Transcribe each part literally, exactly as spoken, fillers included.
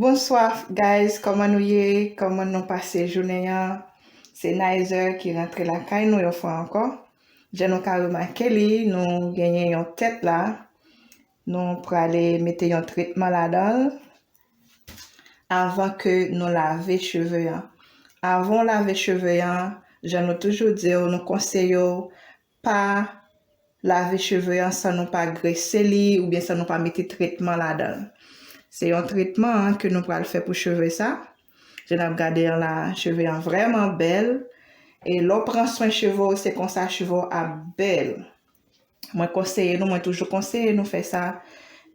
Bonswa, guys, kòman nou ye? Kòman nou pase jounen an? Se Nizer ki rantre lakay nou yon fwa ankò. Jan nou ka remake li, nou genyen yon tèt la. Nou prale mete yon tretman ladan l avan ke nou lave cheve an. Avan w lave cheve an, jan nou toujou di w, nou konseye w pa lave cheve an san nou pa grese li oubyen san nou pa mete tretman ladan l. Se yon tretman ke nou pral fè pou cheve sa. Jan n ap gade an la, cheve an vrèman bèl. E lè w pran swen cheve w, se konsa cheve w ap bèl. Mwen konseye nou, mwen toujou konseye nou fè sa.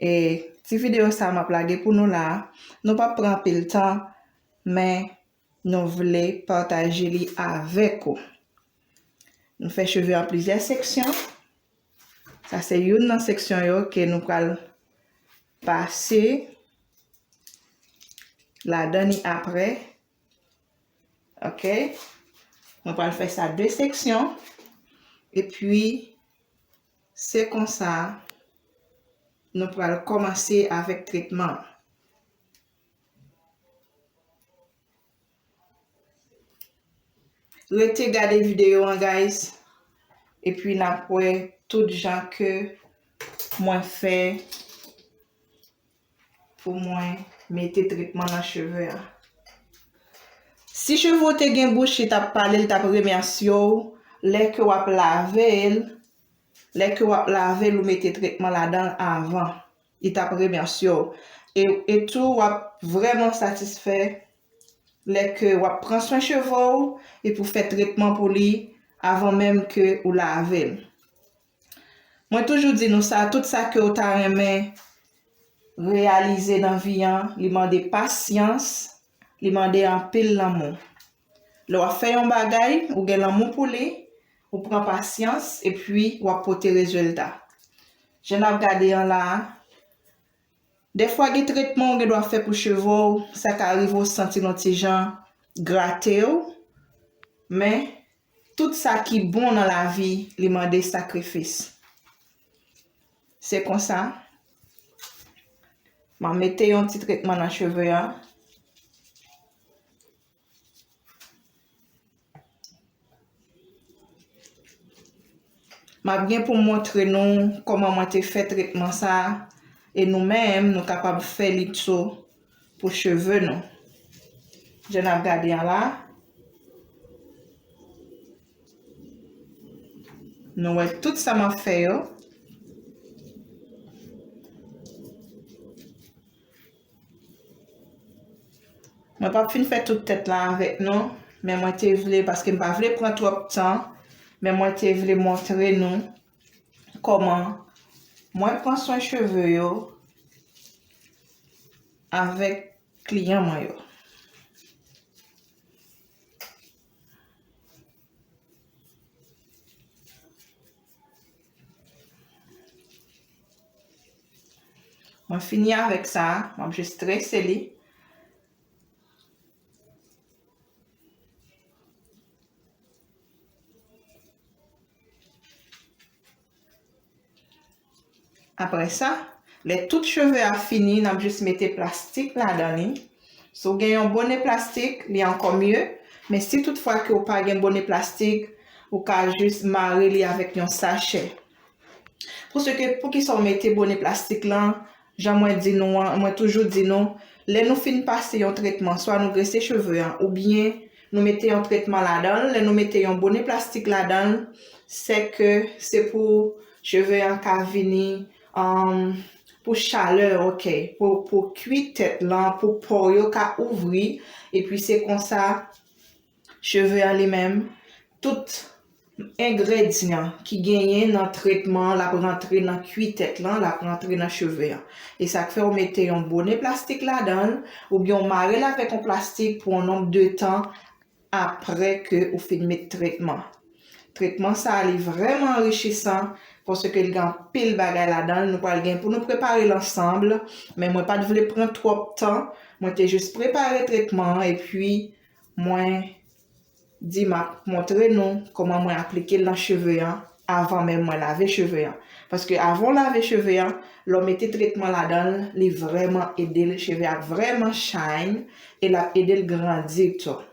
E ti videyo sa a m ap lage pou nou la, nou p ap pran anpil tan, men nou vle pataje li avèk ou. Nou fè cheve an plizyè seksyon. Sa se youn nan seksyon yo ke nou pral pase ladan ni apre. Ok? Mwen pral fè sa de seksyon. Epi, se konsa, nou pral kòmanse avèk tretman an. Rete gade videyo an, guys. Epi n ap wè tout jan ke mwen fè pou mwen mete tretman nan cheve a. Si cheve w te gen bouch, li t ap pale, li t ap remèsye w lè ke w ap lave l, lè ke w ap lave l, ou mete tretman ladan l avan. Li t ap remèsye w. E, e tou, w ap vrèman satisfè lè ke w ap pran swen cheve w epi w fè tretman pou li avan menm ke ou lave l. Mwen toujou di nou sa, tout sa ke w ta renmen reyalize nan vi an, li mande pasyans, li mande anpil lanmou. Lè w ap fè yon bagay, ou gen lanmou pou li, ou pran pasyans, epi w ap pote rezilta. Jan n ap gade an la a, dèfwa gen tretman ou gen dwa fè pou cheve w, sa ka rive w santi l yon ti jan grate w, men tout sa ki bon nan lavi, li mande sakrifis. Se konsa, m a mete yon ti tretman nan cheve a. M ap gen pou m montre nou kòman mwen te fè tretman sa a, e nou menm, nou kapab fè li tou pou cheve nou. Jan n ap gade an la, nou wè tout sa m ap fè yo. Mwen p ap fin fè tout tèt la avèk nou, men mwen te vle, paske m pa vle pran twòp tan, men mwen te vle montre nou kòman mwen pran swen cheve yo avèk kliyan mwen yo. Mwen fini avèk sa, m ap jis trese li. Apre sa, lè tout cheve a fini, n ap jis mete plastik ladan li. Si w gen yon bone plastik, li ankò mye. Men si toutfwa ke w pa gen bone plastik, ou ka jis mare li avèk yon sachè. Paske poukisa w mete bone plastik lan? Jan mwen di nou an, mwen toujou di nou, lè nou fin pase yon tretman, swa nou grese cheve an, oubyen nou mete yon tretman ladan l, lè nou mete yon bone plastik ladan l, se ke se pou cheve an ka vini, um, pou chalè, ok, pou, pou kwi tèt lan, pou po yo ka ouvri, epi se konsa, cheve an li menm, tout engredyan ki genyen nan tretman an, l ap rantre nan kwi tèt lan, l ap rantre nan cheve an. E sa k fè w mete yon bone plastik ladan l, oubyen w mare l avèk yon plastik pou yon nonb de tan apre ke ou fin met tretman. Tretman sa a, li vrèman anrichisan, paske l gen anpil bagay ladan l. Nou pral gen pou nou prepare l ansanm, men mwen pa t vle pran twòp tan. Mwen te jis prepare tretman an, epi mwen di m ap montre nou kòman mwen aplike l nan cheve an. avan menm mwen lave cheve an. Paske avan w lave cheve an, lè w mete tretman ladan l, li vrèman ede l, cheve a vrèman shine, e l ap ede l grandi tou.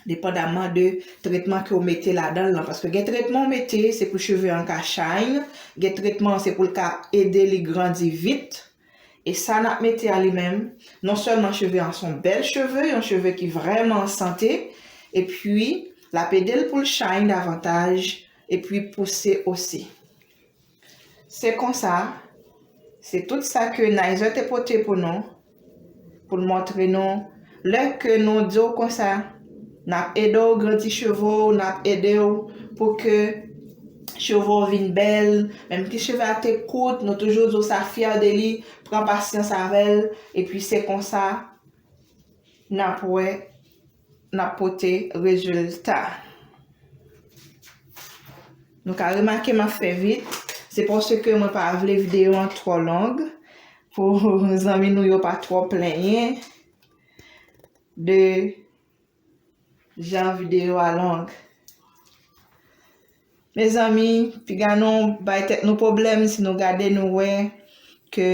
Depandaman de tretman ke w mete ladan l lan. Paske gen tretman w mete, se pou cheve an ka shine, gen tretman se pou l ka ede li grandi vit. E sa n ap mete a li menm, non sèlman cheve an se yon bèl cheve, yon cheve ki vrèman an sante, epi l ap ede l pou l shine davantaj, epi pouse osi. Se konsa, se tout sa ke Nizer te pote pou nou, pou l montre nou, lè ke nou di w konsa, n ap ede w grandi cheve w, n ap ede w pou ke cheve w vin bèl, menm ki cheve a te kout, nou toujou di w sa fyè de li, pran pasyans avè l, epi se konsa n ap wè, n ap pote rezilta. Nou ka remake m ap fè vit, se paske mwen pa vle videyo an twò long, pou zanmi nou yo pa twò plenyen de jan videyo a long. Mezanmi, piga nou bay tèt nou pwoblèm si nou gade nou wè ke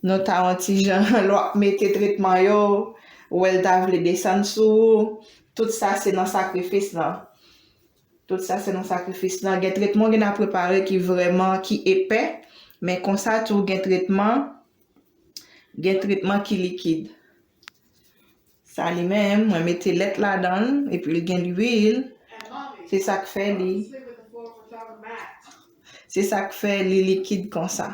nou ta yon ti jan lè w ap mete tretman yo, ou wè l ta vle desann sou ou. Tout sa se nan sakrifis lan. Tout sa se nan sakrifis lan. Gen tretman w gen a prepare ki vrèman, ki epè, men konsa tou gen tretman, gen tretman ki likid. Sa li menm, mwen mete lèt ladan l, epi l gen lwil. Se sa k fè li, se sa k fè li likid konsa.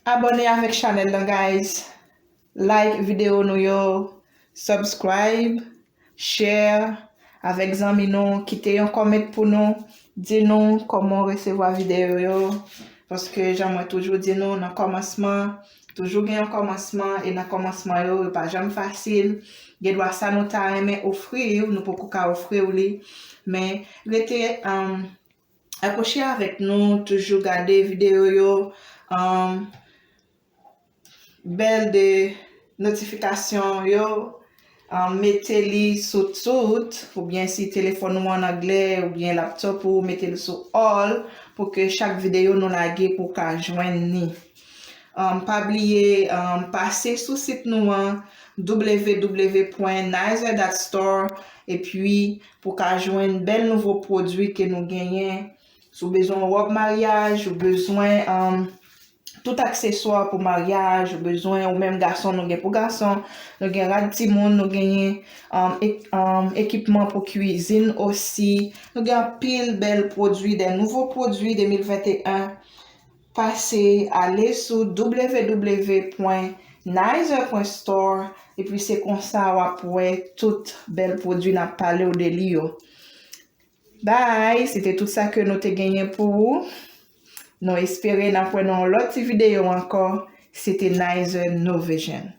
Abòne avèk chanèl lan, guys. Like videyo nou yo, subscribe, share avèk zanmi nou, kite yon comment pou nou, di nou kòman w resevwa videyo yo, paske jan mwen toujou di nou nan kòmansman, toujou gen yon kòmansman, e nan kòmansman yo, yo pa janm fasil. Gen dwa sa nou ta renmen ofri w, nou poko ka ofri w li, men rete, um, akwoche avèk nou, toujou gade videyo yo, um, bèl de notifikasyon yo, um, mete li sou tout, oubyen si telefòn ou an anglè, oubyen laptop ou, mete l sou all, pou ke chak videyo nou lage pou w ka jwenn ni. Um, pa bliye, um, pase sou sit nou an, w w w pwen nizer dot store, epi pou w ka jwenn bèl nouvo pwodui ke nou genyen. Si w bezwen yon wòb maryaj, ou bezwen, um, tout akseswa pou maryaj, ou bezwen, ou menm gason, nou gen pou gason, nou gen rad timoun, nou genyen, um, ek-, um, ekipman pou kwizin osi. Nou gen anpil bèl pwodui, de nouvo pwodui de mil venteyen. Pase ale sou w w w pwen nizer pwen store, epi se konsa w ap wè tout bèl pwodui n ap pale w de li yo. Bye! Se te tout sa ke nou te genyen pou ou. Nou espere n ap wè nan yon lòt ti videyo ankò. Se te Nizer Novision.